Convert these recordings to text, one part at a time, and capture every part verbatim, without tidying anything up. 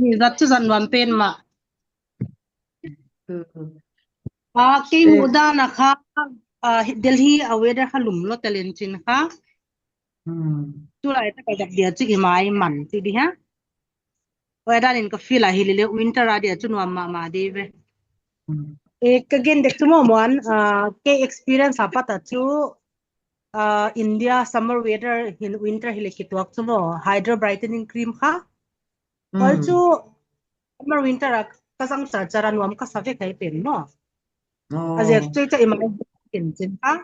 Ni zat chu zat nuam pen ma. Hmm. A, kei mudan a kha, a, Delhi a weather kha lum lo talen chin kha. Hmm. Tulai ta ka jap dia chu i mai man ti di ha. Weather in ka feel a hi le le winter a dia chu nuam ma ma di ve. Hmm. E, ka gen dek chu mo mon, a, kei experience a pat a chu, a, India summer weather hin winter hi le kituak chu mo, hydro brightening cream kha. Hoi chu, summer winter a ka zang cha cha ra nuam ka sa ve kai pen mo. A zek chu cha i mai kin chin kha.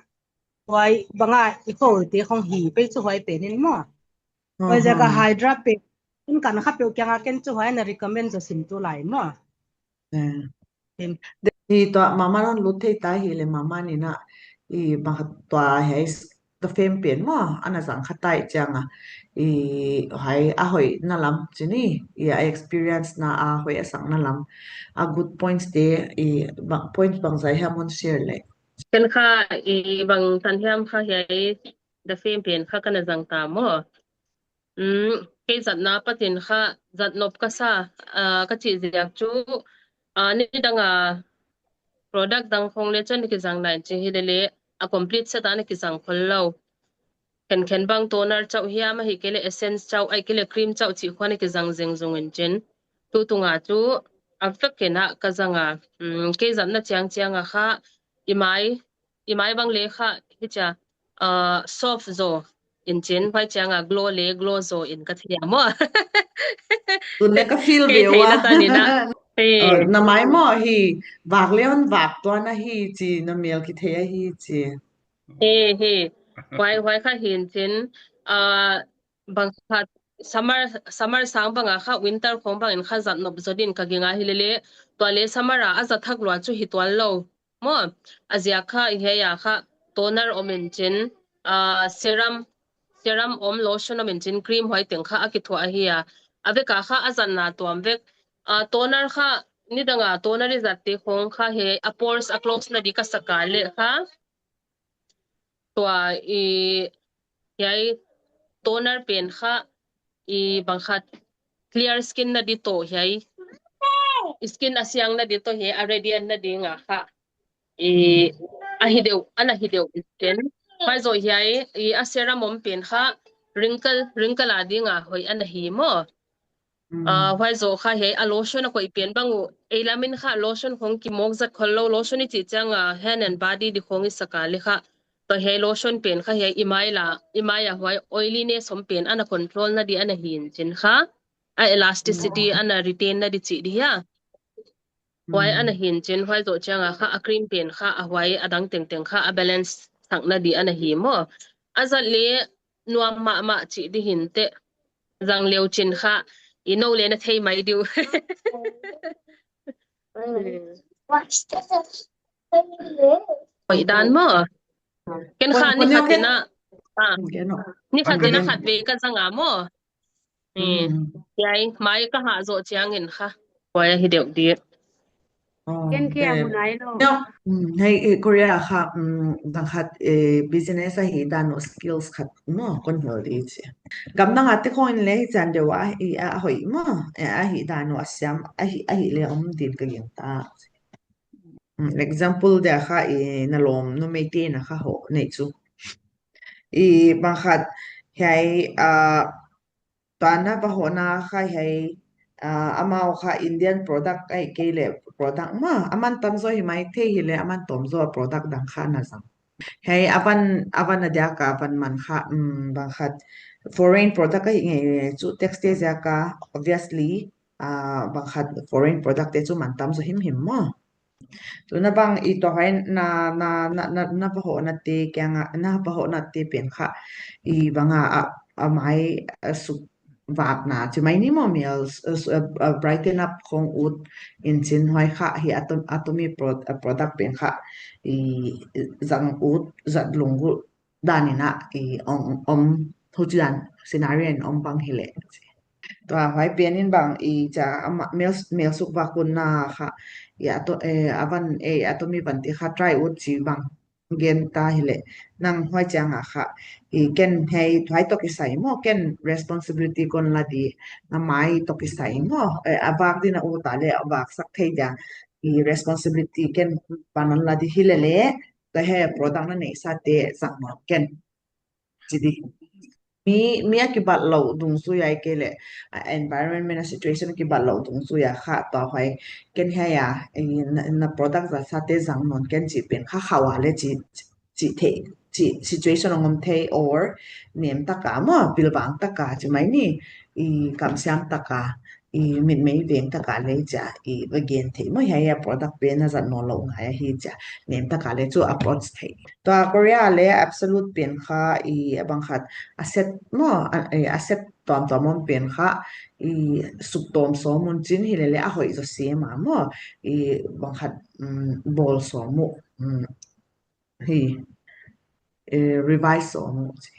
Hoi banga i ko te khong hi pe chu hoi pen in mo. Hoi zek a hydra pe in kan kha pe kiang a ken chu hoi na recommend jo sim tu lai mo. Hi tua mama lon lut thei ta hi le mama ni na i ma tua hei ka fem pen mo ana zang kha tai chang a i hai a hoi na lam chini i a experience na a hoi a sang na lam a good points te i bang points bang zai ha mon share le. Ken kha i bang tan hiam kha hei da fem pen kha kana zang ta mo. Um, kei zatna patin kha, zat nop ka sa, a, ka chi ziak chu, a, ni dang a product dang khong le chun ki zang nai chi hi le le, a complete set a na ki zang khol lo. Khen khen bang toner chau hiam a hi ke le essence chau, ai ke le cream chau chi khon ki zang zeng zung in chin. Tu tunga chu, a vek ken a ka zang a, um, kei zatna chiang chiang a kha, i mai, i mai bang le kha, hi cha, a, soft zo in chin, hoi chiang a glow le, glow zo in ka thei a mo. Tun le ka feel kei ve thei wa. Na ta ni na. Hey. Na mai mo hi, vak le on vak tua na hi chi, na mel ki thei a hi chi. He, he. Hoi, hoi kha hin chin, a, bang kha summer, summer sang bang a kha winter khong bang in kha zat nop zo din ka ging a hi le le. Tua le summer a, a zat thak lua chu hi tuan lo. Mo, a ziak kha i hei a kha toner om in chin, a, serum, serum om lotion om in chin cream hoi teng kha a ki thua a hi a. A vek a kha a zat na tuam vek. A, toner kha ni dang a toner i zat te khong kha he a pores a close na di ka sa ka le kha. Tua i, hei toner pen kha i bang khat clear skin na di to hei. Skin a siang na di to hei, a radiant na di nga kha. I, a hi deu, ana hi deu in chin. Hoi zo hei, i a serum om pen kha wrinkle, wrinkle a di nga hoi ana hi mo. A, hoi zo kha hei a lotion a koi pen bang u, ei lam in kha lotion khong ki mok zat khol lo, lotion i chi chang a hand and body di khong i sa ka le kha. To hei lotion pen kha hei i mai la, i mai a hoi oiliness om pen ana control na di ana hin chin kha. A elasticity ana retain na di chi di ha. Hoi ana hin chin, hoi zo chang a kha a cream pen kha, a hoi a dang teng teng kha, a balance sak na di ana hi mo. A zat le nuam ma ma chi di hin te. Zang leu chin kha, i no le na thei mai diu. Hoi dan mo. Ken kha ni khat ina. A. Ni khat ina khat ve ka zang a mo. Hei, mai ka ha zo chiang in kha. Hoi a hi deu di. Ken ke a mu nai lo. Hei, Korea kha, um, dang khat, eh, business a hi dan u skills khat mo kon hol di chi. Gam dang a te khong in le hi chan deu a, i a hoi mo, eh, a hi dan u a siam, a hi, a hi le om din ka ging ta. Um, example dia kha i na lom numei te na kha ho nei chu. I bang khat hei, a, Tua na va hona kha hei, a, amau kha Indian product ai kei le product ma, aman tam zo hi mai thei hi le, aman tom zo product dang kha na zang. Hei, avan, avan a dia ka van man kha, um, bang khat foreign product ai nge chu textile zia ka, obviously, a, bang khat foreign product te chu man tam zo him him mo. Tuna bang i to hai na, na, na, na, na va hona te kiang a, na va hona te pen kha i bang a, a, a mai a suk vak na chi mai ni mo mel, a, a, a brighten up khong ut in chin hoi kha hi atom, atomi pro, a product pen kha i zang ut, zat lung ut, dan in a i om, om, huchi dan scenario in om bang hi le. Tua hoi pen in bang i cha ama mel, mel suk va kun na kha i ato, eh, avan, eh, atomi van ti kha try ut chi bang. gen ta hile, nang hoi chang a kha, i ken hei, hoi toh kisai mo, ken responsibility kon la di, na mai toh kisai mo, eh, a vak di na u ta le, a vak sak thei dia, i responsibility ken pan on la di hile le, to he product na nei sa te sang mo ken. Chi di. Mi, mi a kibat lou dungzui a i ke le, a environment a situation kibat lou dungzui a kha to hoi, ken hei a, i na, na product za sa te zang non ken chi pen kha kha wa le chi, chi thei, chi situation ong om thei or nem taka mo, pilvang taka chi mai ni, i kamsiam taka, i mitmei veng taka le cha, i va gen thei mo, hei a product pen na zat no lou ngai a hi cha, nem taka le chu approach thei. Tua Korea le Absolut pen kha, i abang khat asset mo, a, i asset tom tom om pen kha, i suk tom som un chin hile le a hoi zo se ma mo, i bang khat, um, bol som mu, um, hi, eh, revise som mu chi.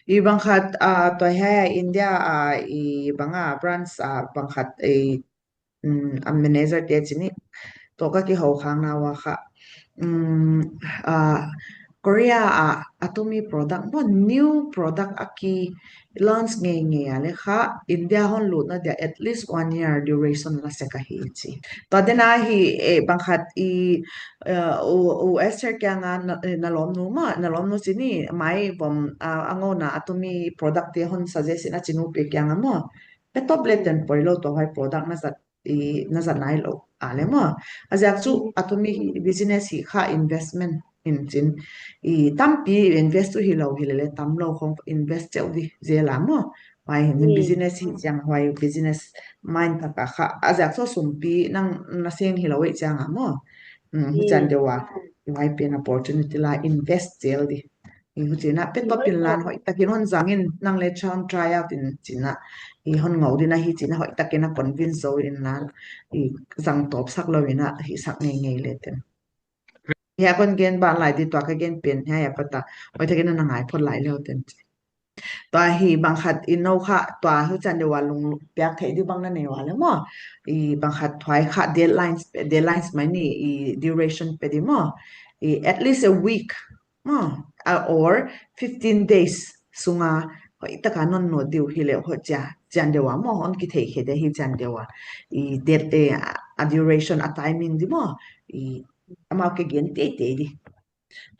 I bang khat, ah, to he India, ah, i bang a branch, ah, bang khat, eh, um, a manager te chi ni. To ka kihou khang na wa kha. Um, ah, Korea a, Atomy product, mo new product a ki launch ngei ngei a le kha, India hon lut na dia at least one year duration la se ka hi chi. To den a hi, eh, bang khat i, eh, u, u Esther kiang a na, eh, na lom nu ma, na lom nu chi ni, mai bom, ah, a ngou na Atomy product te hon suggest na chi nu pe kiang a mo. Pe top le ten poi lo to hai product na zat, i na zat nai lo a le mo. A ziak chu Atomy business hi kha investment in chin. I tampi invest tu hi lo hi le le tam lo khong invest cheu di zel a mo. Wai hin business hi chiang wai business mind taka kha. A ziak chu sumpi nang na seng hi lo wei chiang a mo. Um, hi chan deu a. Wai pen opportunity la invest zel di. I hu china, pe to pin lan hoi takin hon zangin nang le chan try out in china. I hon ngau dina hi china hoi takin a convince zo in lan. I zang top sak lo ina hi sak ngei ngei le ten. Hi a kon gen ba lai di tua ka gen pen hi a pata. Hoi takin a na ngai phot lai leo ten chi. Tua hi bang khat i no kha, tua hu chan deu a lung piak thei di bang na nei wa le mo. I bang khat thuai kha deadlines, deadlines mai ni i duration pe di mo. I at least a week mo, a, or fifteen days sunga hoi taka non no diu hi le ho cha, chan deu a mo hon ki thei khe de hi chan deu a. I date, eh, a duration, a timing di mo. I amau ke gen tei tei di.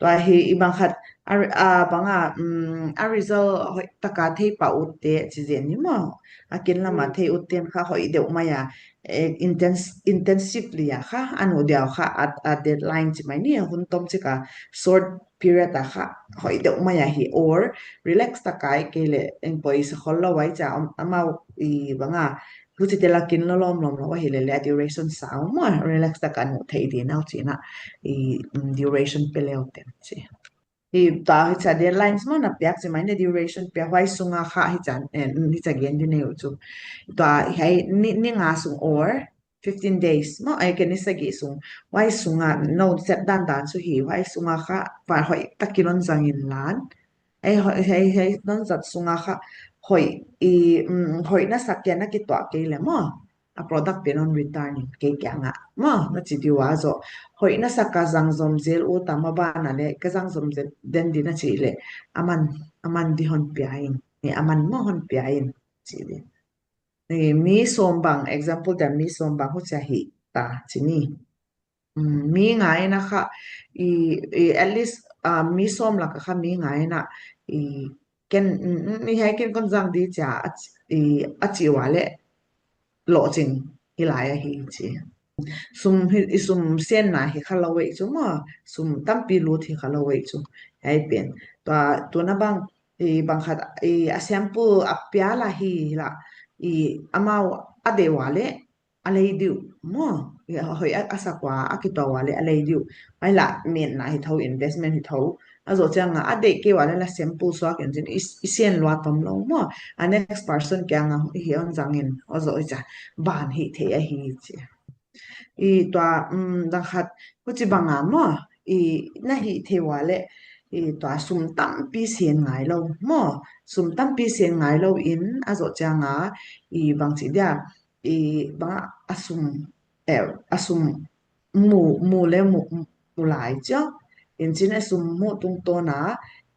Tua hi i bang khat, a, a bang a, um, a result hoi taka thei pa ut te chi zen ni mo. A kin lama thei ut ten kha hoi deu mai a, eh, intens-, intensively a kha, a nu deu kha, a, a deadline chi mai ni, a hun tom chi ka short period a kha, hoi deu mai a hi, or relax taka i ke le, en poi sa khol lo wai cha, am-, amau i bang a, hu chi te la kin lo lom lom lo wa hi le le, a duration sa mo, relax taka nu thei di nau chi na, i, um, duration pe leo ten chi. Hi ta hi cha deadlines mo na piak chi mai ni duration pe huai sunga kha hi chan, eh, hi cha gen di nei u chu. Ta hi ni, ni nga sung or fifteen days mo, ai ke ni sagi sung. Huai sunga no set dan dan chu hi, huai sunga kha, pa hoi takin non zangin lan. Ai hoi, hoi, hoi, non zat sunga kha, hoi, i, um, hoi na sak ke na ki tua ke le mo. A product pen non return in kei kiang a. Mo, na chi diu a zo. Hoi na sa ka zang zom zel u ta ma ba na le, ka zang zom zel den di na chi le. Aman, aman di hon pia in. Ni aman mo hon pia in. Chi di. Ni mi som bang, example dia mi som bang hu cha hi ta, chi ni. Um, mi nga ina kha, i, i, at least, uh, mi som la ka kha mi nga ina, i, ken, mm, mm, i hai ken kon zang di cha, a chi, i, a chi wa le, lo ching, i lai a hi chi. Sum hi, i sum sen na hi kha lo wei chu mo, sum tampi lut hi kha lo wei chu, hai pen. Tua, tu na bang, i, bang khat, i, a sample a pia la hi la, i, amau a de wa le, a lei diu mo, i, hoi a, a sa kwa, a ki to wa le, a lei diu. Ai la, men na hi tho, investment hi tho. A zo chiang a, a de ke wa le la sample suak in chin, i, i sen lua tom lo mo. A next person kiang a, hi on zang in, o zo i cha, ban hi thei a hi chi. I tua, um, dang khat, hu chi bang a mo, i, na hi thei wa le, i, tua sum tampi sen ngai lo mo, sum tampi sen ngai lo in, a zo chiang a, i, bang chi dia, i, bang a, a sum, eh, a sum mu, mu le mu, mu lai chia. Inchun a sum mu tungtawn a,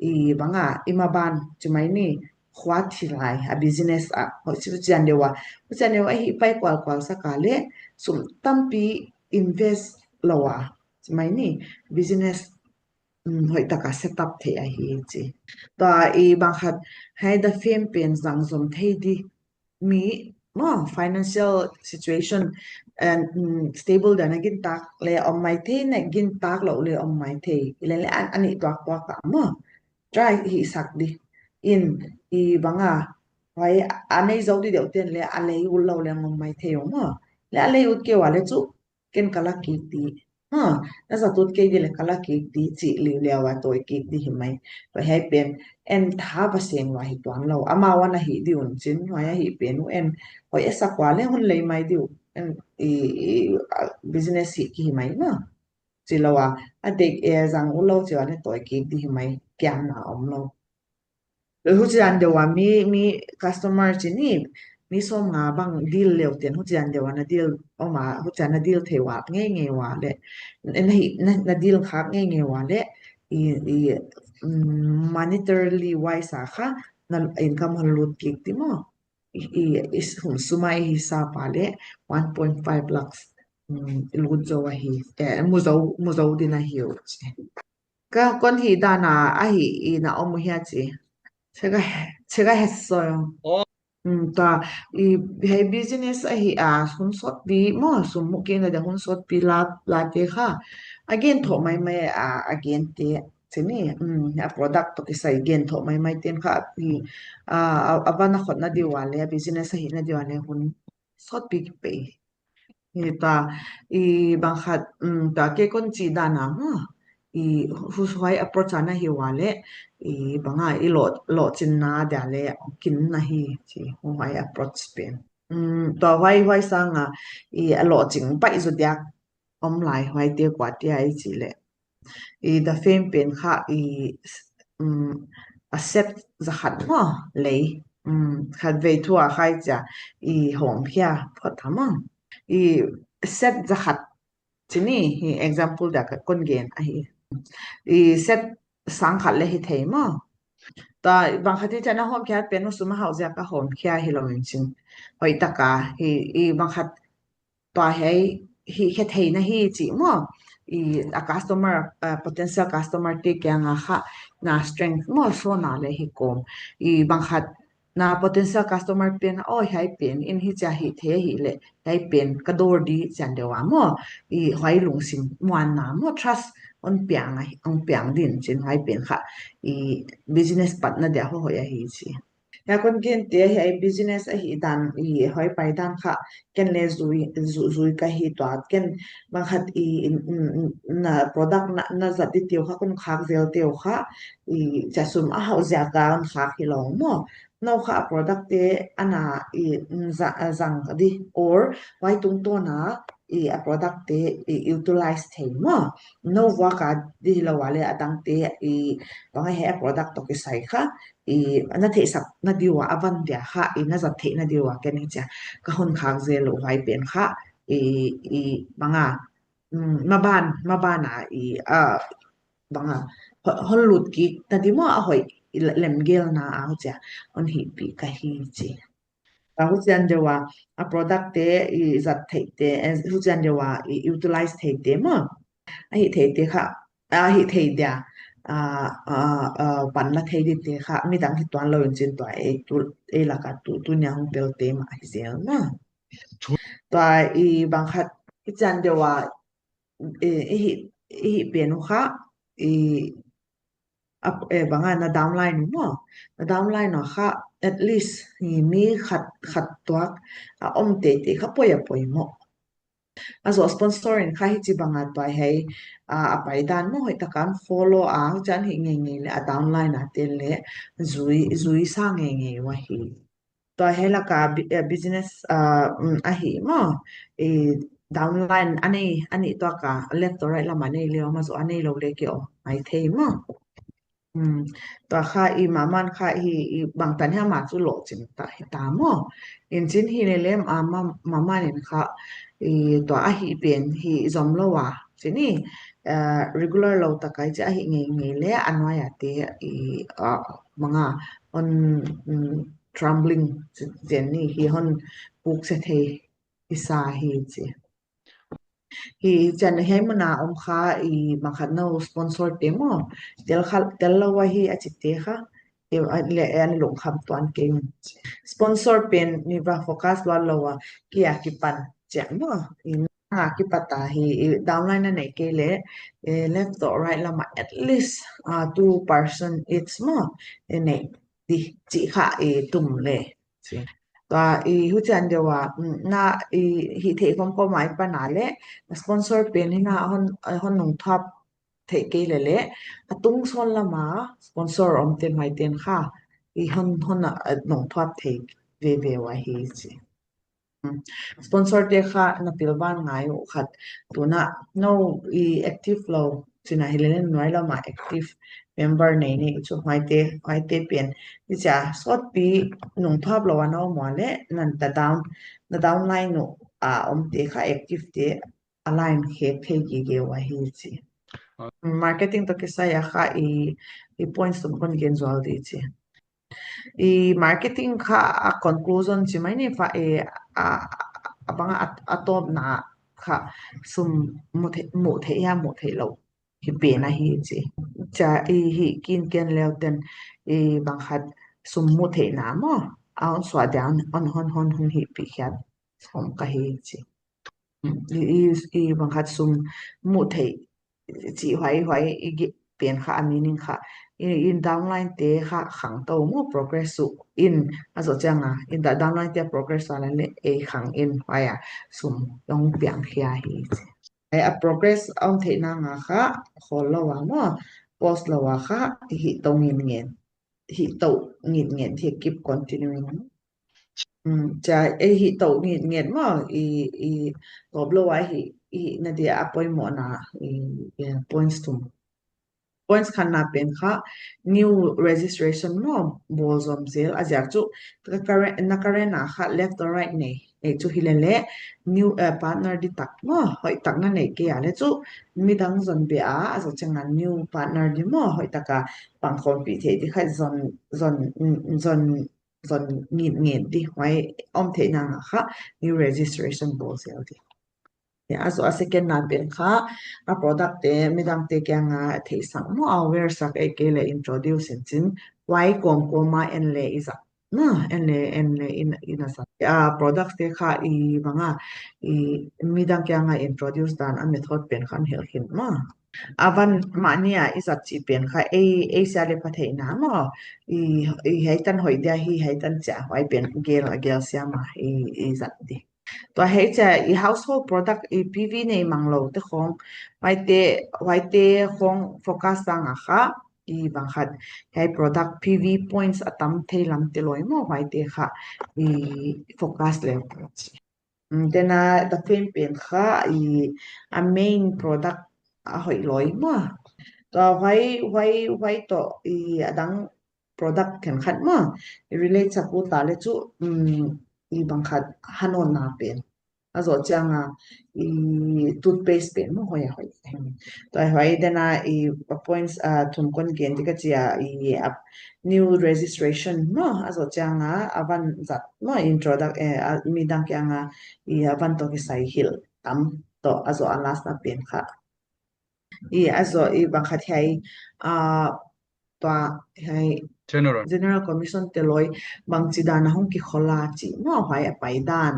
i banga, i maban, chu mai ni, khua thi lai, a business a, ho chu chian deuh a, hu chian deuh a hi pai kual kual saka le, sum tampi invest lo a, chu mai ni, business, um, hoi taka set up thei ahi chi. Tua i bang khat, hai da fame pen zang zom thei di, mi, mo, financial situation and, um, stable dan a gin tak le om mai thei, na gin tak lo le om mai thei. Ile le an, ani tuak tuak ka mo. Try hi sak di. In, i banga, hoi, a nei zo di deuh ten le a lei ul lo le om mai thei o mo. Le a lei ut keu a le chu, ken ka la kik di. Ha, na za tut kei di le ka la kik di, chi liu liu a toi kik di hi mai. Tua hi pen, en tha va seng va hi tuan lo. Ama wa na hi di un chin, hoi a hi pen u en, hoi e sa kwa le hun lei mai di u. En, i, i, a, business hi ki hi mai na. Chi lo a, a dek e zang u lo chi wa le toi kik di hi mai, kiam na om lo. Hu chian deuh a mi, mi customer chi ni, mi som nga bang deal leu ten, hu chian deuh a na deal, oma, hu chian na deal thei wa, ngei ngei wa le, na hi, na, na deal khak ngei ngei wa le, i, i, mm, monetarily wise a kha, na income hon lut kik ti mo. I, i, i hum suma i hi sa pa le, one point five lakhs, mm, lut zo a hi, eh, mu zo, mu zo din a hi u chi. Ka kon hi dana ahi i na om u hia chi. Chega he, chega he so. Oh. Um, ta, i, hei business ahi a, hun sot pi mo, sum mu kina de hun sot pi la, la te kha. Again, tho mai mai a, again te, chi ni, um, a product to kisai again tho mai mai ten kha, i, a, a, a vana khot na di wa le, business ahi na di wa le, hun sot pi ki pe. Hi ta, i bang khat, um, ta ke kon chi dan a mo. I hu huai approach a na hi wa le, i banga i lo, lo chin na dia le, kin na hi, chi, hu huai approach pen. Um, ta huai, huai sang a, i a lo ching pai zu dia, om lai huai te kwa tia i chi le. I da fame pen kha i, um, a set za khat mo lei. Um, khat vei thu a khai cha i hom khia phot tha mo. I set za khat chi ni hi example da ka kon gen ahi. I set sang khat le hi thei mo. Ta bang khat hi cha na hom khia pen mo sum a hau zia ka hom khia hi lo in chin. Hoi taka hi i bang khat tua hei, hi, he thei na hi chi mo. I, a customer, a potential customer te kiang a kha na strength mo so na le hi kom. I bang khat na potential customer pen, o hai pen, in hi cha hi thei hi le, hai pen ka dor di chan deuh a mo. I huai lungsim muan na mo trust on piang a, on piang din chin huai pen kha. I business pat na dia ho hoi ahi chi. Hia kon gen te hi ai business ahi dan i hoi pai dan kha ken le zui, zu, zui ka hi tua ken bang khat i, in, in, in, na product na, na zat di teu kha kon khak zel teu kha i cha sum a hau zia ka kon khak hi lo mo. No kha a product te ana i, mm, za, a zang di or huai tungtawn a i a product te i utilize thei mo. No vua ka di lo wa le a dang te i bang a he a product to kisai kha i na thei sak na diu a van dia kha i na zat thei na diu a ken hi cha ka hun khak zel u huai pen kha i, i bang a, mm, maban, maban a i a bang a ho-, hon lut kik na di mo a hoi i le-, lem gel na a hu cha hon hi pi ka hi chi. A hu chian deuh a, a product te i zat thei te, eh, hu chian deuh a i utilize thei te mo. A hi thei te kha, a hi thei dia, a, a, a, pan la thei di te kha, midang hi tuan lo in chin tua e, tu, e la ka tu, tu nia hung tel te ma hi zel na. Tua i bang khat, i chian deuh a, i, i hi, i hi pen u kha, i, a, e, bang a na downline u mo. Na downline u kha, at least, i mi khat, khat tuak, a om te te kha poi a poi mo. A zo sponsor in kha hi chi bang a tua hei, a, a pai dan mo hoi taka follow a, chan hi ngei ngei le a downline a te le, zui, zui sa ngei ngei wa hi. Tua hei laka bi-, eh, business, ah, mm, ahi mo. I downline anei, ani tua ka left to right lama nei leo ma zo anei lo le ke o. Mai thei mo. Mm. Tua kha i maman kha i, i bang tan hia ma chu lo chin ta hi ta mo. In chin hi le lem a ma, maman in kha i tua ahi pen hi zom lo a. Chini, uh, regular lo takai cha hi ngei ngei le anwaya te i uh, manga on um, trembling chen ni hi hon puk se thei isa hi chi. Hi chan hei muna om kha i makhat no sponsor te mo tel kha tel lo wa hi a chi te kha le an lung kham tuan ke sponsor pen ni va focus lo lo wa ki a ki pan che mo i na ki pata hi downline na nei ke le left to right lama at least uh, two percent each mo nei di chi kha i tum le. Tua i huchian deuh a na i hi thei khom khom ai pana le sponsor pen hi na hon hon nung thap thei kei le le atung son lama sponsor om te mai ten kha i hon hon nung thap thei ve ve wa hi chi. Sponsor te kha na pilvan ngai u khat tuna no i active lo china hi le noi lama active member nei nei chu hoi te hoi te pen i cha sot pi nung thap lo ano mo le nan ta down na downline nu a om te kha active te align he thei gi ge wa hi chi. Marketing to kisai a kha i i points tum kon gen zual di chi. I marketing kha a conclusion chi mai ni fa e a abang a top na kha sum mu thei mu thei ya mu thei lo hi pe na hi chi. Cha i hi kin ken leo ten i bang khat sum mu thei na mo a on swa dia on hon hon hon hi pi khiat som ka hi chi. I, i, i bang khat sum mu thei chi hoi hoi i gi pen kha a meaning kha in downline te kha khang to mu progress su in a zo chang a in da downline te progress a le ei khang in hoi a sum long piang khia hi chi. Ai a progress a um thei na nga kha khol lo wa mo post lo wa kha hi to ngin ngen hi to ngin ngen hi keep continuing. Cha ei hi to ngin ngen mo i i top lo wa hi i na dia a poimo na i points tum. Points khan na pen kha new registration mo bol zom zel a ziak chu na current na current a kha left or right nei ei chu hi le le new uh, partner di tak mo hoi tak na nei ke a le chu midang zon be a a zo chang a new partner di mo hoi tak a pang khom pi thei di kha zon zon zon zon ngin ngin di hoi om thei na nga kha new registration bol zel di. A zo a second na pen kha a product te midang te kiang a thei sang mo aware sak ei ke le introduce in chin wai kom kom a en le i za na en le en le in in a sa a product te kha i banga i midang kiang a introduce dan a method pen khan hel khin ma. Avan mani a i zat chi pen kha ei ei sia le pha thei na mo i i hei tan hoi dia hi hei tan cha hoi pen gel a gel sia ma i i zat di. Tua hei cha i household product i P V nei mang lo te khong hoi te hoi te khong focus sang a kha i bang khat hei product P V points a tam thei lam te loi mo hoi te kha i focus le chi. Tena the pen pen kha i a main product a hoi loi mo. Tua hoi hoi hoi to i adang product khen khat mo i relate sa ku ta le chu um, i bang khat hanon na pen a zo chang a i toothpaste pen mo hoi a hoi. Tua hoi dena i points a thum kon gen di ka chia i a new registration mo a zo chang a avan zat mo introduct eh, a, midang kiang a i avan to kisai hil tam to a zo a last na pen kha. I a zo i bang khat hei a tua hei general general commission te loi bang chi dan a hong ki khola chi mo hoi a pai dan.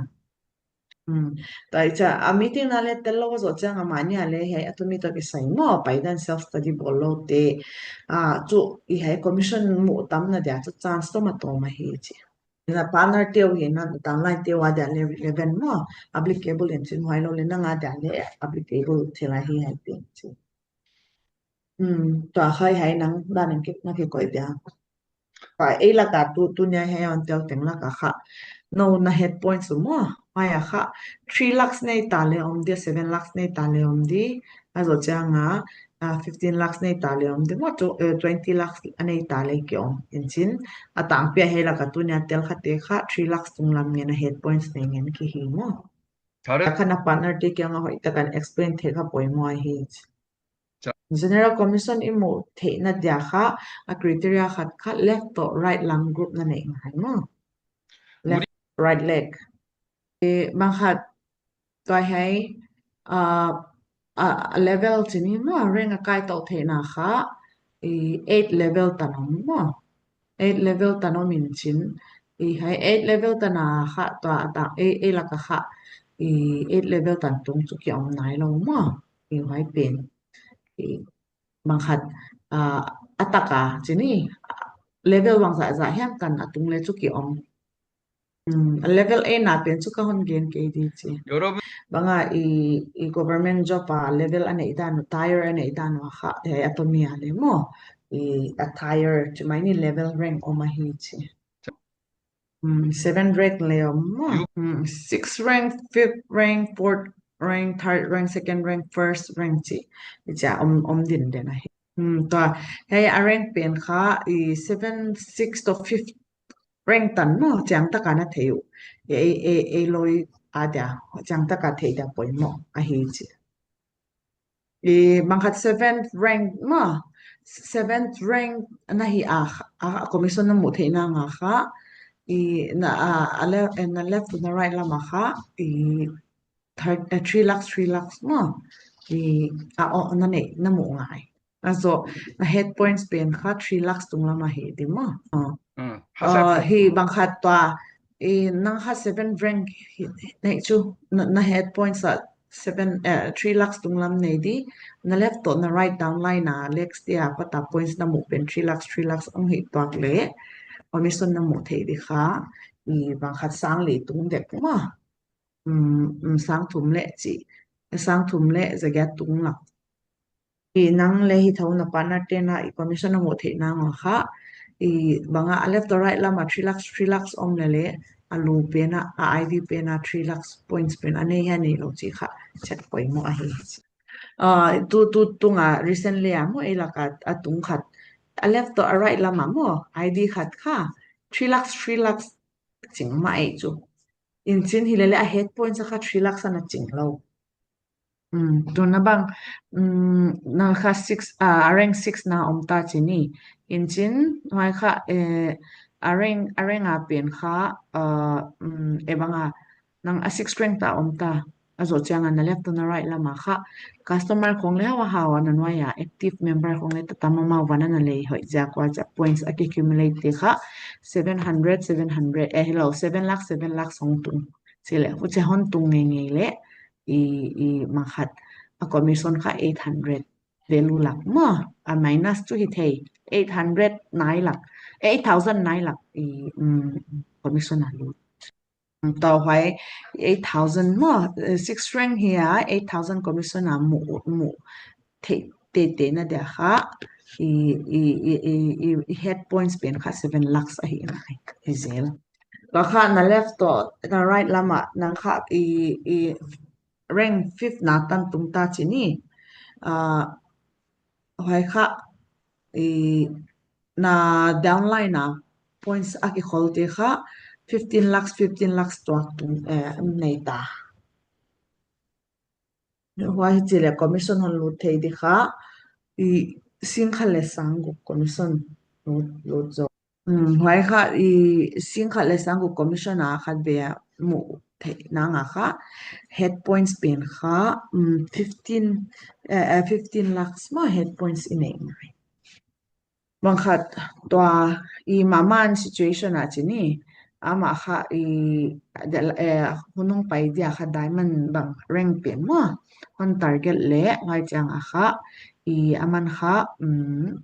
Tua i cha a meeting na le tel lo zo chang a mani a le hei a tumi to kisai mo pai dan self study bol lo te a chu i hei commission mu tam na dia chu chance to ma to ma hi chi. Na partner teu hi na downline teu a dia le relevant mo applicable in chin hoi lo le na nga dia le applicable thil a hi hai pen chi. Tua khai hai nang dan in kip na ki koi dia. Ei laka tu tu nia hai on tel teng laka kha no na head point su mo. Mai a kha three lakhs nei ta le om di seven lakhs nei ta le om di a zo chang a uh, fifteen lakhs nei ta le om di mo to uh, twenty lakhs a nei ta le ki om in chin a tang pia he laka tu nia tel kha te kha three lakhs tung lam ngen a head points nei ngen ki hi mo. Chare. Khat na partner te kiang a hoitah in explain thei kha poimo ahi. Cha. General commission imu theina dia kha, a criteria khat kha left to right lam group na nei ngai mo. Left, right leg. E, bang khat tua hi, a, a, a level chi ni mo, rank a kai to theina kha, e, eight level tan om mo. Eight level tan om in chin. E, hi eight level tan a kha tua a ta, e, e la ka kha, e, eight level tan tung chu ki om nai lo mo. E, hi pen. E, bang khat, a, a taka chi ni, level bang za za hiam kan a tung le chu ki om. Hmm, a level A na pen chu ka hon gen kei di chi. Banga i, i government job a level a nei dan u, tier a nei dan u a kha, e, a to mi a le mo. I, a tier chi mai ni level rank om ahi chi. Hmm, seven rank le om mo. Hmm, six rank, fifth rank, fourth rank, third rank, second rank, first rank chi. I cha om, om din den ahi. Hmm, tua, hi a rank pen kha, i seven, six to fifth rank tan mo, chiang taka na thei u. Ei, ei, ei loi a dia, chiang taka thei dia poimo ahi chi. I bang khat seventh rank mo, seventh rank na hi a, a, a commission na mu theina nga kha, i na, a, a le, na left to na right lam a kha, i third, eh, three lakhs, three lakhs mo, i a o na nei, na mu ngai. A zo, na head points pen kha three lakhs tung lam ahi di mo. A. Hmm. A, hi bang khat tua, i nang kha seven rank hi, nei chu, na, na head points a seven, eh, three lakhs tung lam nei di, na left to na right down line a, legs dia pata points na mu pen three lakhs, three lakhs ang hi tuak le, commission na mu thei di kha, i bang khat sang li tung dek mo. Um, um, sang thum le chi, sang thum le za giat tung lam. I nang le hi tho na partner te na i commission a mu theina nga kha, i banga a left to right lam a three lakhs, three lakhs om le le, a lu pen a, a I D pen a three lakhs points pen a nei ha nei lo chi kha, chet poimo ahi. A, tu, tu, tunga recently a mo ei la ka a tung khat, a left to a right lam a mo, I D khat kha, three lakhs, three lakhs ching ma ei chu. In chin hi le le a head points a kha three lakhs ana ching lo. Um, tu na bang, um, na kha six, a, a rank six na om ta chi ni. In chin, huai kha, eh, a rank, a rank a pen kha, a, um, e bang a, nang a six rank ta om ta. A zo chiang a na left to na right lam a kha. Customer khong le hawa hawa na nuai a, active member khong le tata mama wana na lei hoi zia kwa zia points a ki accumulate te kha. Seven hundred, seven hundred, eh, hello, seven lakh, seven lakh song tung. Chi le, hu che hon tung ngei ngei le. I, i, ma khat, a commission kha eight hundred value lak mo, a minus chu hi thei, eight hundred nai lak, eight thousand nai lak, i, um, commission a lut. Tau huai, eight thousand mo, eh, six rank hi a, eight thousand commission a mu, mu, thei, te, te na dia kha, i, i, i, i, i, i head points pen kha seven lakhs ahi nai, hi zel. Ka kha na left to, na right lam a, nang kha i, i rank fifth na tan tung ta chi ni. A, huai kha, i na downline a points a ki khol te kha, fifteen lakhs, fifteen lakhs tuak tung, eh, nei ta. Huai hi chi le commission hon lut thei di kha, i sing khat le sang gup commission lut, lut zo. Um, huai kha i sing khat le sang gup commission a khat ve a mu thei na nga kha head points pen kha, um, fifteen, eh, eh, fifteen lakhs mo head points i nei ngai. Bang khat tua i maman situation a chi ni, ama kha i, eh, hunung pai dia kha diamond bang rank pen mo, hon target le ngai chiang a kha i aman kha, um,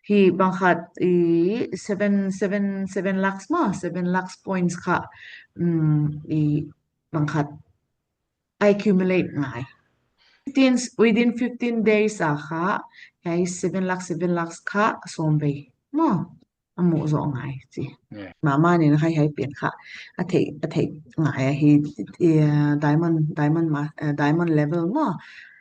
hi bang khat i seven, seven, seven lakhs mo, seven lakhs points kha, um, i bang khat accumulate ngai. Fifteen, within fifteen days a kha, hi seven lakhs, seven lakhs kha som vei mo, a mu zo ngai chi. Yeah. Mama ni na kha hi pen kha, a thei, a thei ngai ahi, eh, diamond, diamond ma, eh, diamond level mo,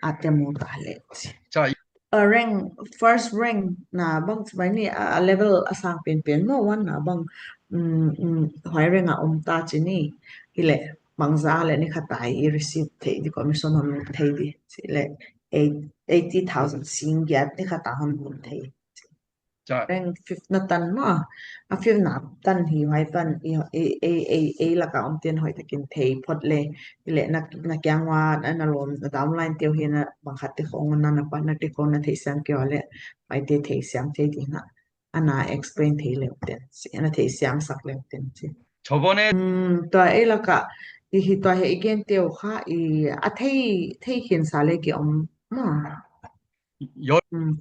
a te mu ta le chi. Cha. A rank, first rank na bang chi bai ni, a, a level a sang pen pen mo, one na bang, um, um, huai rank a om ta chi ni, hi le. bangja le nikhat a i receive thei di, commission hon thei di. Chule eight, eighty thousand sing giat nikhat a hon thei. Chai. Rank fifth na tan ma, a fifth na tan hi hai pan i, i, i, i, i laka um ten hoi takin thei phot le, i le na, na kiang wa, na, na lom, na downline teu hi na bang khat te khong na, na partner te khong na thei siam keu le, hai te thei siam thei di na, ana explain thei le ten, si, ana thei siam sak le ten, si. Chobone. Hmm, tua i laka, i hi tua hi i gen teu kha, i a thei, thei khin sa le ki um ma. Yo. Hmm.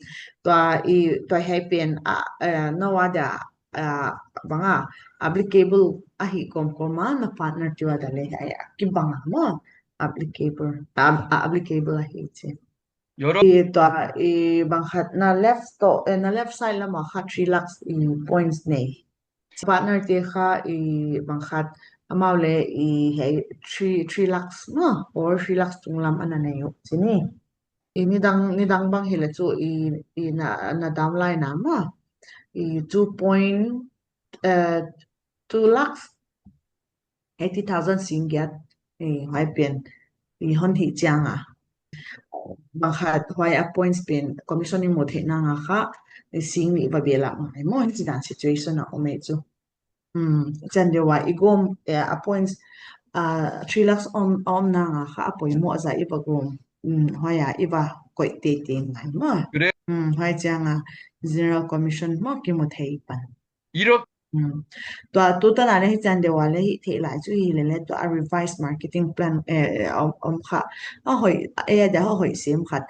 Tua i, tua hi pen a, eh, no ada, ah, banga applicable ahi kom kom a na partner tiu ada le hi a kibang a mo applicable, ah, ah, applicable ahi chi. Yo ro. I tua i bang khat na left to, eh, na left side lama kha three lakhs i points nei. Partner te kha i bang khat amau le i hi three, three lakhs ma or three lakhs tung lam ana nei u chi ni. I nidang, nidang bang hi le chu i, i na, na downline na ma. I two point, eh, two lakhs eighty thousand sing giat, eh, hai pen, i hon hi chiang a. Bang khat hoi a points pen, commission i mu thei na nga kha, i sing ni ba bela ngai mo, hi chi dan situation a um e chu. Hmm, chan deu a, i gom, eh, a points, ah, three lakhs om, om na nga kha, a poimo a za i ba gom. Hmm, hoi a, i ba koi te te ngai mo. Correct. Hmm, hoi chiang a, general commission mo, ki mu thei pan. Europe. Hmm. Tua, tu ta na le hi chan deu a le hi thei lai chu hi le le tua a revised marketing plan, eh, eh, om, om kha. A hoi, eh, da hoi sem khat.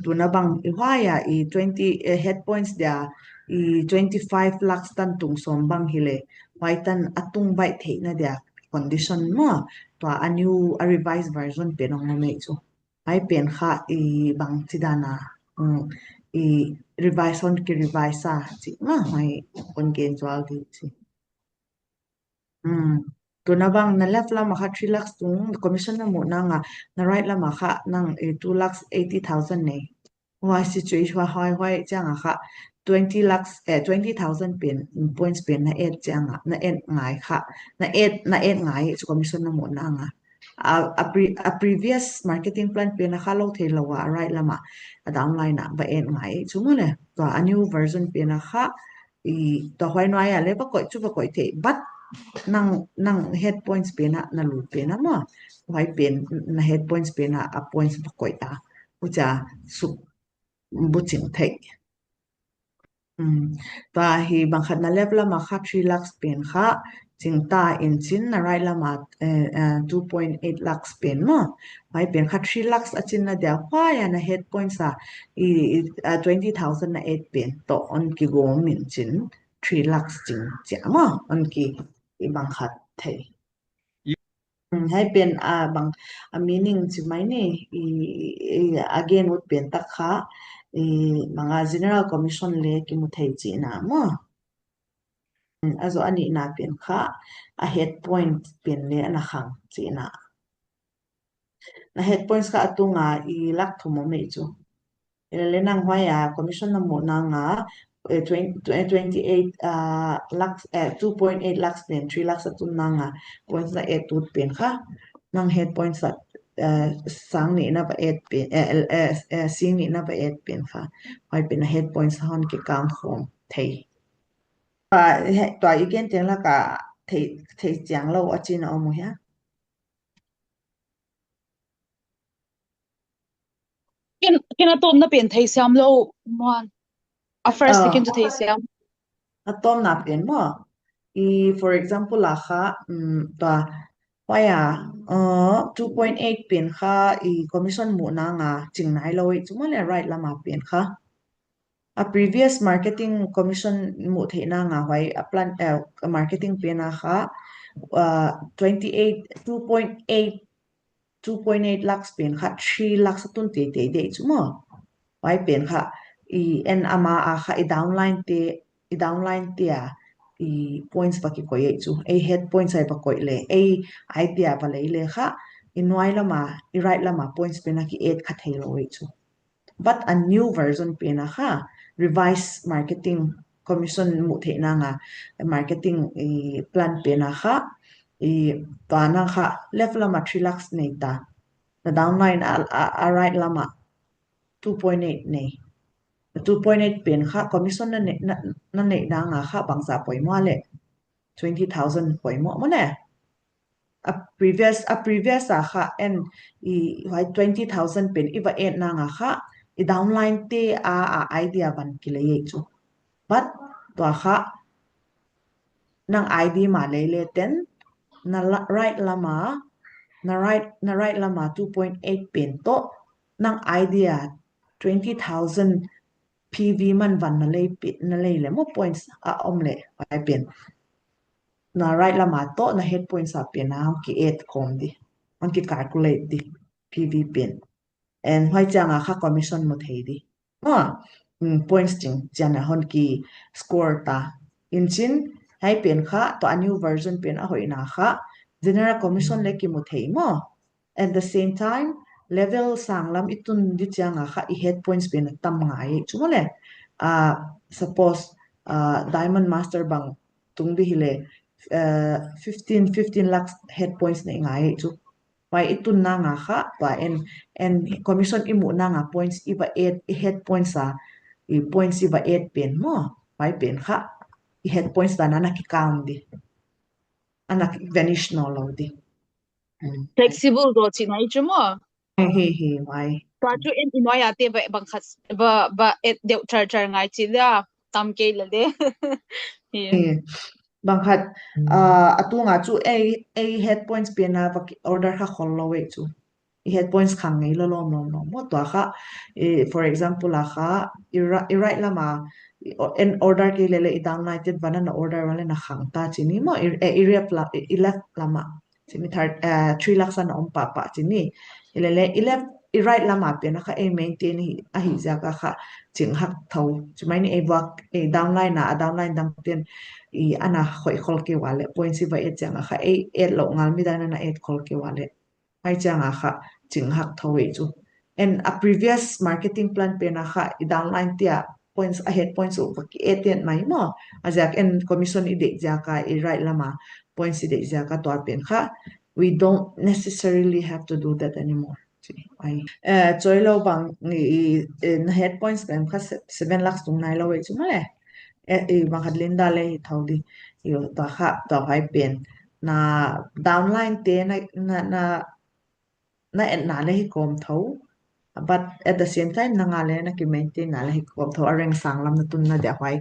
Tu na bang i hoi a i twenty, eh, head points dia i twenty-five lakhs tan tung som bang hi le. Hoi tan a tung bai thei na dia condition mo. Tua a new, a revised version pen ong me chu. Hai pen kha i bang chi dan a, um, i revise hon ki revise a chi ma hai kon gen jual di chi. Um, tu na bang na left lama kha three lakhs tung commission na mu na nga, na right lama kha nang i two lakhs eighty thousand nei. Hoi situation hoi hoi chiang a kha twenty lakhs, eh, twenty thousand pen, um, points pen na add chiang a, na add ngai kha, na add, na add ngai chu commission na mu na nga. A, a, pre, a previous marketing plan pen a kha lo thei lo a, a right lama, a downline a, ba add ngai chu mo le. Tua a new version pen a kha, i, tua hoi noi a le ba koi chu ba koi thei, but nang, nang head points pen a, na lu pen a mo. Hoi pen, na head points pen a, a points ba koi ta. U cha, su, bu ching thei. Um, tua hi bang khat na left lama kha three lakhs pen kha, ching ta in chin na right lama, eh, eh, two point eight lakhs pen mo. Hoi pen kha three lakhs a chin na dia hoi a na head points a, i, i, ah, twenty thousand na add pen to on ki gom in chin three lakhs ching chia mo. On ki i bang khat thei. Hmm, hai pen a bang a meaning chi mai ni i, i, a gen ut pen tak kha i manga general commission le ki mu thei chi na mo. Hmm, a zo ani na pen kha a head point pen le ana khang chi na. Na head points kha a tunga i lakh thum mo me chu. Ele le nang hoi a commission na mu na nga, eh, twenty, twenty-eight, ah, lakhs, eh, two point eight lakhs pen, three lakhs a tun na nga, points na add tut pen kha, nang head points a, eh, sang ni na ba add pen, eh, eh, eh, eh, sing ni na ba add pen kha, hoi pen a head points hon ki count khom thei. Tua, he, tua i gen teng laka thei, thei chiang lo a chi na om u hia? Ken, ken a tomna pen thei siam lo, Muan. A first, ah, second chu thei siam. A tomna pen mo. I, for example, a kha, um, tua, hoi a, uh, two point eight pen kha, i commission mu na nga, ching nai lo i, chu mo le right lama pen kha. A previous marketing commission mu thei na nga hoi a plan, eh, marketing pen a kha, uh, twenty-eight, two point eight, two point eight lakhs pen kha, three lakhs a tun te te de chu mo. Hoi pen kha, i en ama a kha, i downline te, i downline te a, i points ba ki koi e chu. Ei head points ai ba koi le, ei idea ba lei le kha, i nuai lama, i right lama points pen a ki add kha thei lo e chu. But a new version pen a kha, revised marketing commission mu thei na nga, marketing, eh, plan pen a kha, I, tua nang kha left lama three lakhs nei ta. Na downline a, a, a right lama two point eight nei. Na two point eight pen kha commission na nei, na, na nei nanga kha bangsa poimo le. Twenty thousand poimo mo le. A previous, a previous a kha en i huai twenty thousand pen i va add nanga kha i downline te a, a idea van kilei chu. But tua kha nang I D ma lei le ten na la, right lama, na right, na right lama two point eight pen to nang idea twenty thousand P V man van na lei pi, na lei le mo points a om le huai pen. Na right lama to na head points a pen a hong ki add khom di, hong ki calculate di P V pen. And huai changa kha commission mu thei di. Mo, mm, points ching, chiana hon ki score ta. In chin, huai pen kha, to a new version pen a hoina kha, general commission le ki mu thei mo. At the same time, level sang lam i tun di changa kha, i head points pen a tam ngai chu mo le. Ah, suppose, ah, Diamond Master bang tung di hi le, ah, fifteen, fifteen lakhs head points nei ngai chu. Huai i tun nanga kha, tua en, en commission i mu nanga points i va add, i head points a, i points i va add pen mo, huai pen kha, i head points dan a na ki count di. A na ki vanish no lo di. Mm. Flexible do chi nai chu mo. He, he, he, huai. Tua chu en i noi a te va bang khat, va, va add deu char char ngai chi le a, tam kei le de. He. He. Bang khat, ah, a tunga chu ei, ei head points pen a va ki order kha khol lo e chu. I head points khang ngei lo lom lom lom mo tua kha, eh, for example a kha, i ra-, i right lama, i o-, en order kei le le i downline te van a na order van le na khang ta chi ni mo, i, eh, i rep la, i, i left lama. Chi ni third, eh, three lakhs a na om pa pa chi ni. I le le, i left, i right lama pen a kha ei maintain hi, a hi ziak a kha, ching hak tho. Chu mai ni ei vak, ei downline a, a downline dang ten, i ana khoi khol kei wa le, points i va add chang a kha, ei add lo ngal mi dan a na add khol kei wa le. Huai changa kha ching hak tho e chu. En a previous marketing plan pen a kha i downline tia points a head points u va ki add ten mai mo. A ziak en commission i dei ziak a i right lama points i dei ziak a tua pen kha. We don't necessarily have to do that anymore. Chi, ai. Eh, choi lo bang i, i, eh, na head points pen kha se-, seven lakhs tung nai lo e chu mo le. Eh, i bang khat Linda le hi tho di. I tua kha, tua huai pen. Na downline te na, na, na, na en na le hi kom tho. But at the same time, na nga le na ki maintain na le hi kom tho. A rank sang lam na tun na dia huai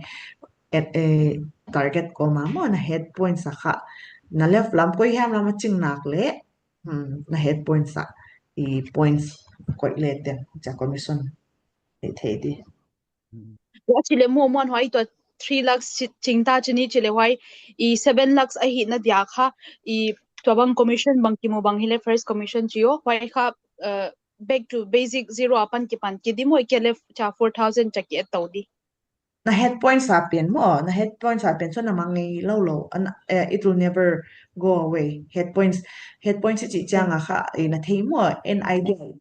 at a target kom a mo na head points a kha. Na left lam koi hiam lam a ching nak le. Hmm, na head points a. I points koi le ten. Cha commission. Thei thei di. Tua chi le mo mo huai tua three lakhs chi, ching ta chi ni chi le huai i seven lakhs a hi na dia kha i tua bang commission bang ki mo bang hi le first commission chi o huai kha, uh, back to basic zero a pan ki pan ki di mo i ke le cha four thousand cha ki add tau di. Na head points a pen mo, na head points a pen so na mang ngei lo lo, an, eh, it will never go away. Head points, head points chi chang a kha i na thei mo, en idea.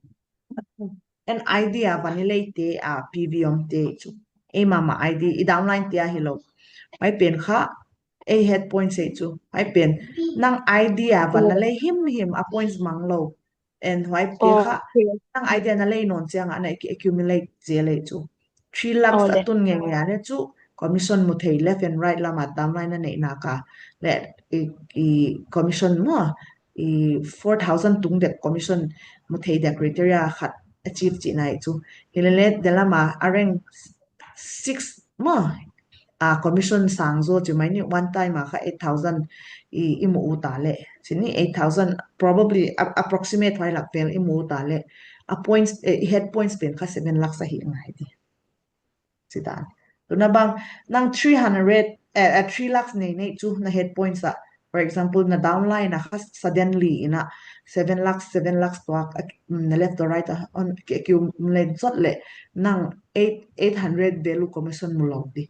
En idea van i lei te a P V om te chu. Ei mama I D, i downline te a hi lo. Huai pen kha, ei head points ei chu. Huai pen, nang idea van na lei him him a points mang lo. En huai pen kha, nang idea na lei non chiang a na ki accumulate je lei chu. Three lakhs a tun nge nge a le chu, commission mu thei left and right lama downline na nei na ka. Le, i, i commission mo, i four thousand tung dek commission mu thei dek criteria khat achieve chi nai chu. Hi le le, de lama a rank six mo, a commission sang zo chi mai ni one time a kha eight thousand i, i mu u ta le. Chi ni eight thousand, probably a, approximate huai lak vel i mu u ta le. A points, eh, i head points pen kha seven lakhs a hi ngai di. Chi dan. Tuna bang, nang three hundred, eh, eh, three lakhs nei nei chu na head points a. For example, na downline a kha suddenly in a seven lakhs, seven lakhs tua, mm, na left to right a, on, ki accumulate zot le, nang eight, eight hundred value commission mu lo di.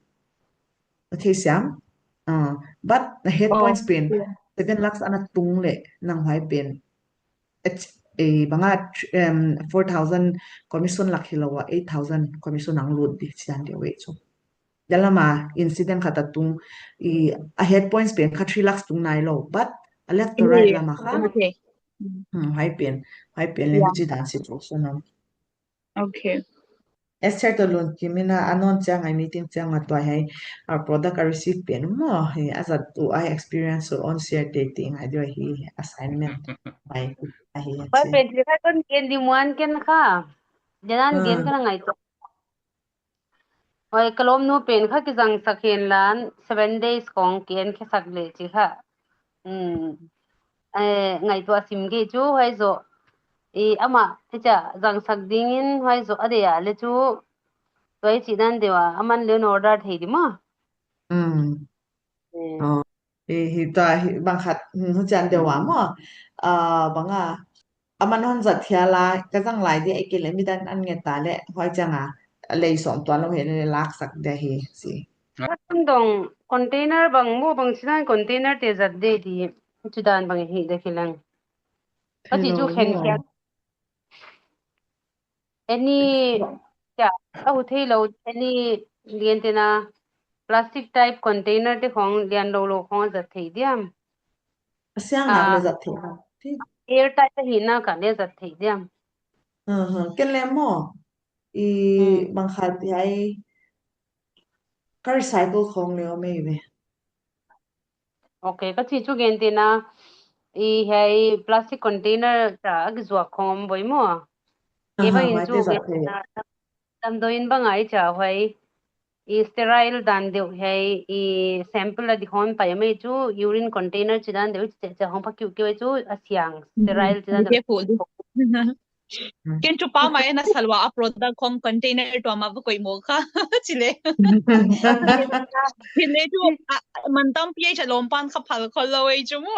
Na thei siam? Ah, but na head points pen, seven lakhs ana tung le, nang huai pen. Ach-, eh, banga, em, four thousand commission lak hi lo a, eight thousand commission ang lut di, chi dan di a wei chu. Dalama incident khat a tung, i, a head points pen kha three lakhs tung nai lo, but A left to right lama kha. Okay. Hmm, hai pen, hai pen le Yeah. Hichi dan situation um. Okay. Esther to Lunkim in a anon chang a meeting chang a tua hai a product a receive pen mo hi a zat tu a experience u on share te te ngai deu hi assignment bai a hi a Bai chi. pen ti kha kon ken di muan ken kha. Janan gen Ah. kana ngai to. Hoi kalom nu pen kha kijang sak hen lan seven days kong ken khe sak le chi kha. Hmm. Eh, ngai to asim ge chu hoi zo. I ama cha jang sak ding in hoi zo a de a le chu. Toi chi dan deu a aman le order thei di mo. Hmm. Eh. Oh. Hi, hi ta hi bang khat, hmm, hu chan deu a mo. Ah, bang a. Aman hon zat thia la, ka zang lai di, ai ke le mi dan an nge ta le, hoi chang a, lei som tuan lo he le lak sak de hi, si. Kan dong container bang mo bang sinan container te zat de di, chu dan bang hi de kilang. Ka ti chu Hello, khen mo. Kia. Any, ya, a hu thei lo, any, lian te na, plastic type container te khong, lian lo lo khong zat thei diam. A siang nak le Ah. zat thei na. Ti. Air tight hi na ka le zat thei diam. Ha, ha. Ken le mo. I Hmm. bang khat hi ai. Ka recycle khong le o mei ve. Okay, ka ti chu gen te na, i hai plastic container ta a ki zuak khong boi mo. Ke Aha, bang in wai chu te zat gen te thei. na, tam do in bang ai cha hoi. I sterile dan deu hai, i sample a di hon pa ya mai chu urine container chi dan deu che che hong pa kiu kiu chu a siang sterile chi dan Be deu. careful di. Ken chu pa ma ena salwa a product khong container to ma va koi mo kha. Chile. Chile chu a, a, man tam pi ai cha lom pan kha phal khol lo ai chu mo.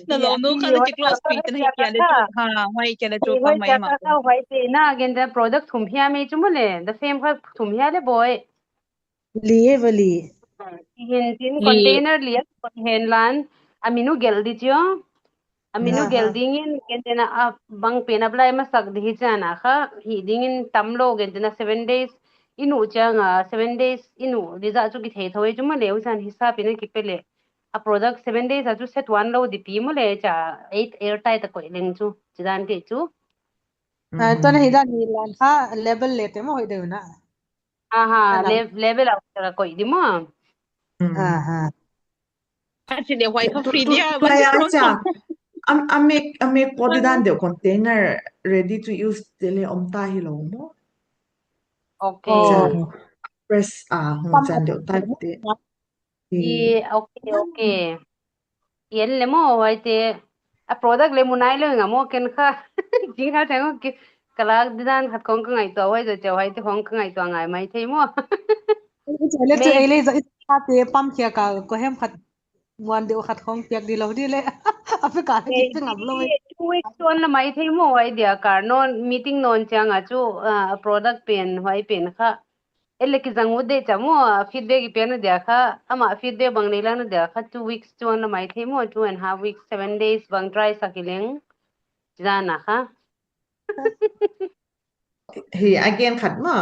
Na lo nu kha na ki close pi te na hi kia le chu. Ha, mai kia le chu pa Hoi mai cha ma. Ka hoi te na gen da product thum hia mai chu mo le. Da fem kha thum hia le boi. Li e vali. Hin tin Li. Container li a kon hen lan. A minu gel di chu. A minu Aha. Gel ding in ken te na a bang pen apply masak di hi chan a kha hi ding in tam lo ken te na seven days inu chang a seven days inu di za chu ki thei thoi chu mo le u chan hisap in ki pe le. A product seven days a chu set one lo di pi mo le cha eight air tight a koi leng chu. Chi dan ke chu. Ah, to na hi dan ni lan kha label le te mo hoi de na. Aha, Ana. le-, level out ka koi di mo. Mm. Aha. Actually, why Tu, free tu, dia? tu, ya, cha. Am, am make, am make pot dan deu container ready to use te le om ta hi lo mo. Okay. Cha. Oh. Press a, ho chan deu type te. Ye, okay, okay. Yen le mo, hoi te. A product le mu nai le nga mo ken kha. Jing kha chang ki. Kalak di dan khat khong ka ngai to, hoi to cha, hoi te khong ka ngai to ngai mai thei mo. Le tu Maybe. Ei le za i ta te pam khia ka ko hem khat muan deu khat khong piak di lo di le. A pe ka ki pe ngam lo. Two weeks on la mai thei mo, hoi dia kar non, meeting non chang a chu, ah, product pen, hoi pen kha. Ele ki jang u de cha mo, feedback i pe na dia kha, ama feedback bang nei la na dia kha, two weeks chu an la mai thei mo, two and a half weeks, seven days bang try sa ki leng. Jana kha. Hi again khat mo.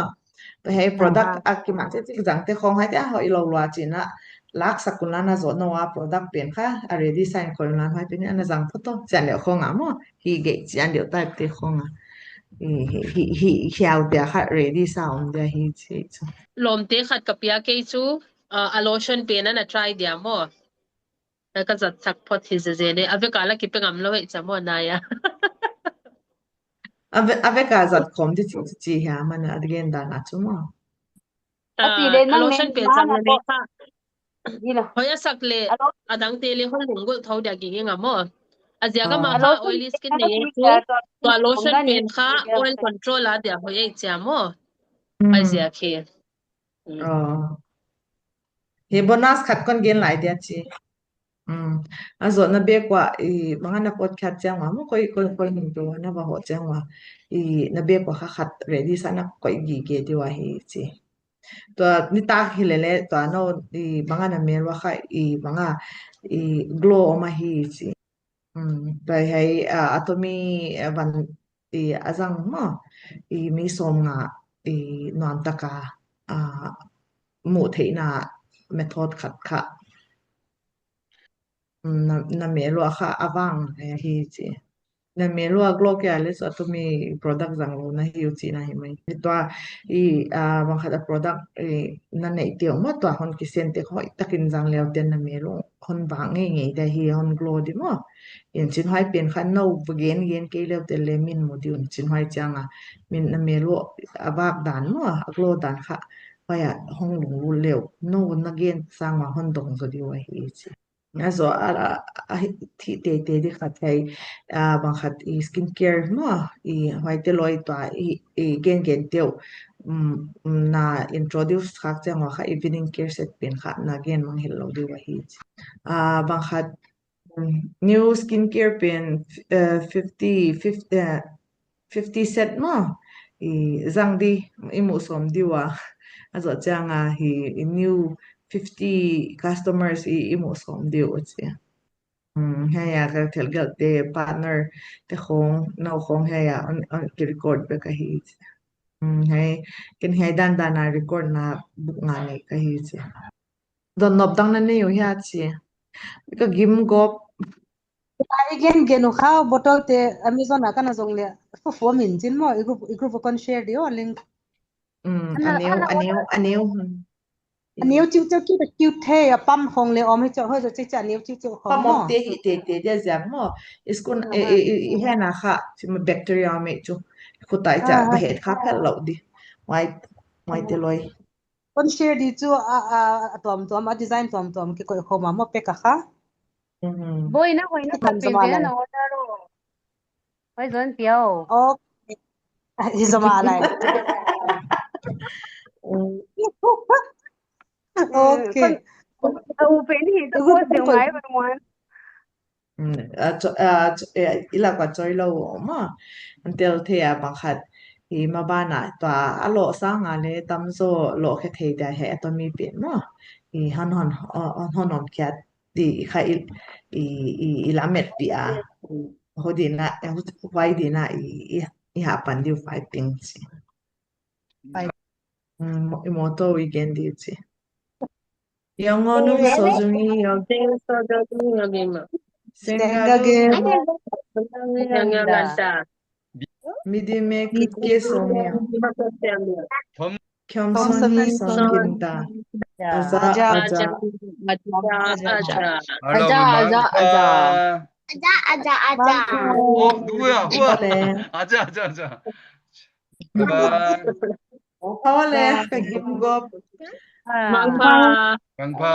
To hei product a ki man che chi jang te khong hai te a hoi lo lua chi na. Lak sa kun la na zo no a product pen kha, a ready sign khol na hoi pen ana jang photo. Chan le khong a mo. Hi ge chi an deu type te khong a. Hi, hi, hi, hi, hiau dia kha ready sa om dia hi chi chu. Lom te khat ka pia kei chu, uh, a lotion pen ana try dia mo. Ka zat sak phot hi ze ze ne. A vek a la ki pe ngam lo hei cha mo na ya. A ve-, a vek a zat khom di chi chi hi a man a gen dan a chu mo. A ti le nang a lotion pen chang le kha. Hoi a sak le, a dang te le hol lung gol thau dia ki nge nga mo. A zia ka ma kha oily skin nei chu. Tua lotion pen kha oil control a dia hoi ei chia mo. Ai zia khi. Oh. Hi bonus khat kon gen lai dia chi. Um, a zo na bek wa i manga na pot khat chang wa mo koi, koi, koi ning tu na va ho chang wa i na bek wa kha khat ready sa na koi gi ge di wa hi chi. Tua ni ta hi le le tua no i manga na mel wa kha i manga i glow ma hi chi. Um, tua hei, ah, Atomy, ah, van i a jang mo i mi som nga i nuam taka, ah, mu theina method khat kha. um, na, namel u a kha avang ahi chi. Namel u a glow kei a le chu atumi product jang lou na hiu chi na hi mai. Tua i, ah, bang khat a product i, na nei teu mo tua hon kisen te khoi takin jang leu te namel u hon vang ngei ngei te hi hon glow di mo. In chin hoi pen khat no gen gen kei leu te le min mu diu in chin hoi chang a min namel u avak dan mo a glow dan kha hoi a hong lunglut leu no na gen sang ma hon dong jo diu ahi chi. Ajo a, a, a hi, thi te te di khat hei, a, bang khat i skincare mo, i hoi te loi tua, i, i gen gen teu, um, um, na introduce khak chang wa kha evening care set pen kha na gen mang hil lou diu ahi. A, bang khat, um, new skincare pen, uh, fifty, fifty, uh, fifty set mo, i jang di i mu som diu a, ajo chang a hi i new fifty customers i, i mu som diu chi. Um, hei a ka thil gel te partner te khong, no khong hei a on, on ki record bek ahi chi. Um, hei, ken hei dan dan a record na book nga nei ka hi chi. Don nop dang na nei u hia chi. Ka gim gop. Ai gen gen u kha bottle te Amazon a kana jong le. Fu fu min chin mo i group i group kon share di o link. Um, Ana, aneu, ana aneu, order. Aneu. Hmm. Aneu chiu chiu cute cute the a pam khong le om hi cho ho cho chi cha aneu chiu chiu khong Pam mo. Om te hi te te dia jang mo. Iskun Ah, e ah. e e e hena kha. Chi mo bacteria me chu. Khutai cha Ah, ba ah. het kha phel lo di. Mai mai te loi. Kon share di chu a, a, a tuam tuam, a design tuam tuam kikoi khoma mo pek a kha. Mhm. Boi na hoi na Kan khat pen zama pen lai. na order o. Hoi zon piao. Okay. Hi zama lai. Mm. Okay. Kon, kon, a u pen hi to Igu post deu poi. ngai ba muan. Mm, a, cho-, a, cho-, eh, ila kwa choi lo ma. Until the a bang khat. I ma ba na tua a lo sang a le tam zo lo khe thei da he a to mi pen ma. I han hon, o, o, hon hon kiat ti kha i, i, i, i la met pi a. Ho di na, eh, ho, wai di na i, i, i ha pan diu fai ping chi. Fai. Mm, mo-, i mo to weekend di chi. Yang ngo nu so jung i yang. Sing so jung i yang bima. Senga Senga ge. ge. Yang yang lanta. Midi me kut ke so me. Khyom so ni so kim ta. Aja, aja. Aja, aja. Aja, aja, aja. Aja, aja, aja. Oh, hua, hua. Ole. Aja, aja, aja. Bye. Ole, ka gim gop. Mangpha. Mangpha.